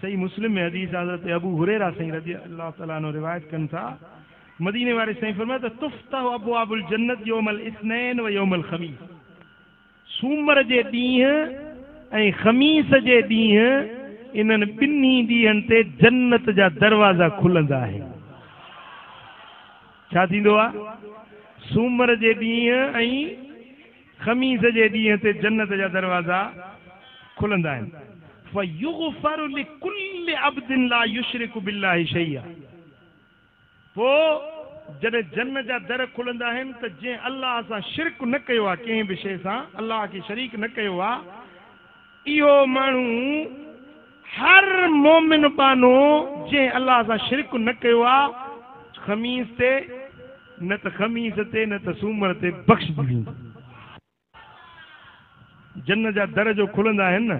صحيح مسلم ۾ حديث حضرت ابو هريره سائين رضي الله تعالٰي عنه روايت ڪن ٿا، مديني واري سائين فرمايو ته تفتح ابواب الجنت يوم الاثنين و يوم الخميس، سومر جي ڏينهن ۽ خميس جي ڏينهن انهن ٻنهي ڏينهن تي جنت جا دروازا کلندا آهن. ڇا ٿيندو آهي؟ سومر جي ڏينهن ۽ خميس جي ڏينهن تي جنت جا دروازا کلندا آهن. فيغفر لڪل عبد لا يشرڪ بالله شيئا پوء جڏهن جنت جا در کلندا آهن ته جنهن الله سان شرڪ نه ڪيو آهي، ڪنهن به شيء سان الله کي شريڪ نه ڪيو آهي، اهو ماڻهو هر مؤمن ٻانهو جنهن الله سان شرڪ نه ڪيو آهي، خميس تي نه ته خميس تي نه ته سومر تي بخشجي ويندو. جنت جا در جو کلندا آهن نه،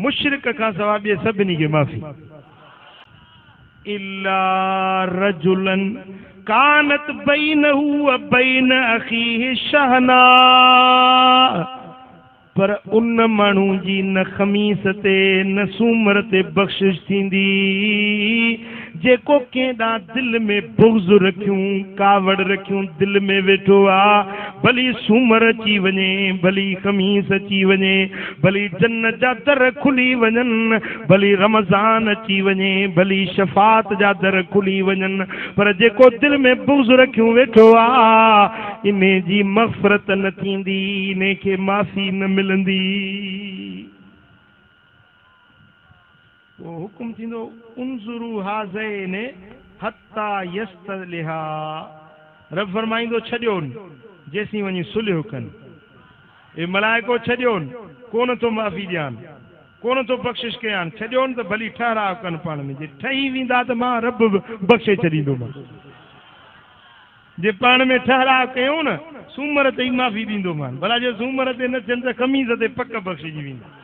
مشرڪ کان سوا ٻئي سڀني کي معافي. الا رجلا ڪانت بينه وبين اخيه شحناء پر ان ماڻهو جي نه خميس تي نه سومر تي بخشش ٿيندي، جيڪو ڪنهن ڏانهن دل ۾ بغض رکيون، ڪاوڙ رکيون دل ۾ ويٺو آ، ڀلي سومر اچي وڃي، ڀلي خميس اچي وڃي، ڀلي جنت جا در کلي وڃن، ڀلي رمضان اچي وڃي، ڀلي شفاعت جا در کلي وڃن، پر جيڪو دل ۾ بغض رکيون ويٺو آ، انهي جي مغفرت نه ٿيندي، انهي کي معافي نه ملندي. پوء حڪم ٿيندو، انظروا هذين حتي يصطلحا، رب فرمائيندو، ڇڏيون، جيسين وڃي صلح ڪن. اي ملائڪو! ڇڏيون، ڪونه ٿو معافي ڏيان، ڪونه ٿو بخشش ڪيان، ڇڏيون ته ڀلي ٺهراء ڪن پاڻ ۾، جي ٺهي ويندا ته مان رب به بخشي ڇڏيندومان. جي پاڻ ۾ ٺهراء ڪيون نه، سومر تي ئي معافي ڏيندومان. ڀلا جي سومر تي نه ٿين ته خميس تي پڪ بخشجي ويندا.